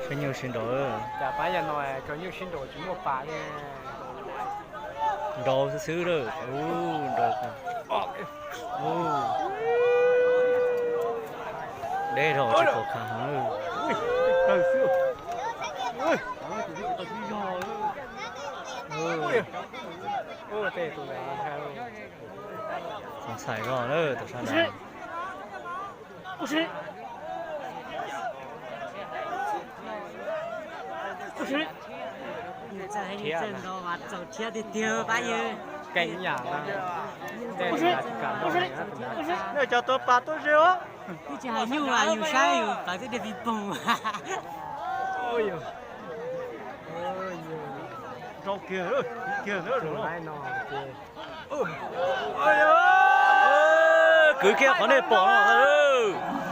Saib nyuj sib nraus. Cas pab yam no cov nyuj sib nraus tsis muaj pas li. Nraus xwb xwb lawm. Ub, nraus. Ub. Deb dhau tsis pom khav heev. Tus ntxhais zog lawm tus sab na. Txawm heev txawm nkaus mas txaus thiab tiag tiag pab yawg. Nej cov tuav pas tuaj ze os. Twb tsis hais nyuj as, yus saib yus pawv twb dej pis poog. Rau kiag, kiag. Kwv kiag qhov nej pom no.